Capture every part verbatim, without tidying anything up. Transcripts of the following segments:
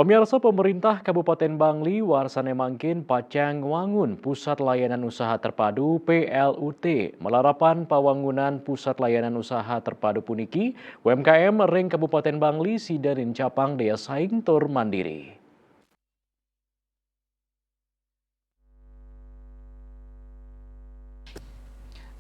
Pemirsa, pemerintah Kabupaten Bangli warsane mangkin pacang wangun Pusat Layanan Usaha Terpadu, P L U T, malarapan pawangunan Pusat Layanan Usaha Terpadu puniki, U M K M ring Kabupaten Bangli sida nincapang daya saing tur mandiri.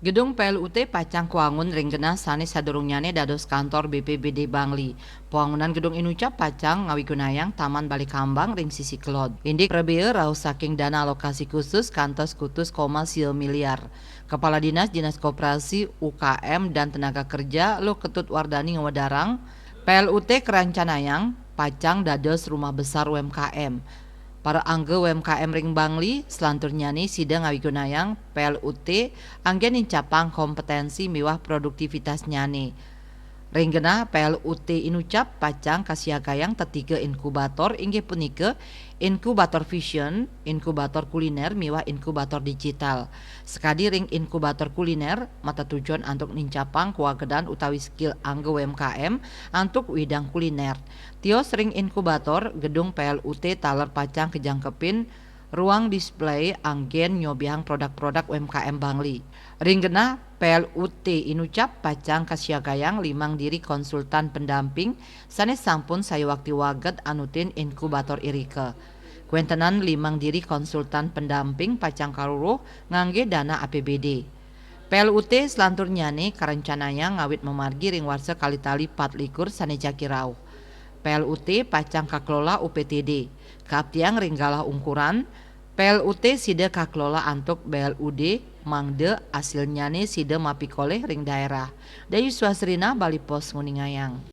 Gedung P L U T pacang kawangun ring genah sane sadurungnyane dados kantor B P B D Bangli. Pawangunan gedung inucap pacang ngawigunayang Taman Bale Kambang ring sisi kelod. Indik prabea rauh saking dana alokasi khusus kantos kutus koma sia miliar. Kepala Dinas, Dinas Koperasi, U K M, dan Tenaga Kerja, Luh Ketut Wardani, ngawedarang, P L U T karencanayang pacang dados rumah besar U M K M. Para angga U M K M ring Bangli, selanturnyane sida ngawigunayang P L U T anggen nincapang kompetensi miwah produktivitasnyane. Ring genah P L U T inucap pacang kasiagayang tetiga inkubator, inggih punika inkubator fusion, inkubator kuliner, miwah inkubator digital. Sakadi ring inkubator kuliner, matetujon antuk nincapang kawagedan utawi skill angga U M K M antuk widang kuliner. Tios ring inkubator, gedung P L U T taler pacang kajangkepin ruang display anggen nyobihang produk-produk U M K M Bangli. Ring genah P L U T inucap pacang kasiagayang limang diri konsultan pendamping sane sampun sayuwakti waged anutin inkubator irika. Kwentenan limang diri konsultan pendamping pacang karuruh ngangge dana A P B D. P L U T selanturnyane karencanayang ngawit mamargi ring warsa kalih tali patlikur sane jagi rauh. P L U T pacang kakelola U P T D, kaaptiang ring galah ungkuran, P L U T sida kakelola antuk B L U D, mangda asilnyane sida mapikolih ring daerah. Dayu Swasrina, Bali Post, nguningayang.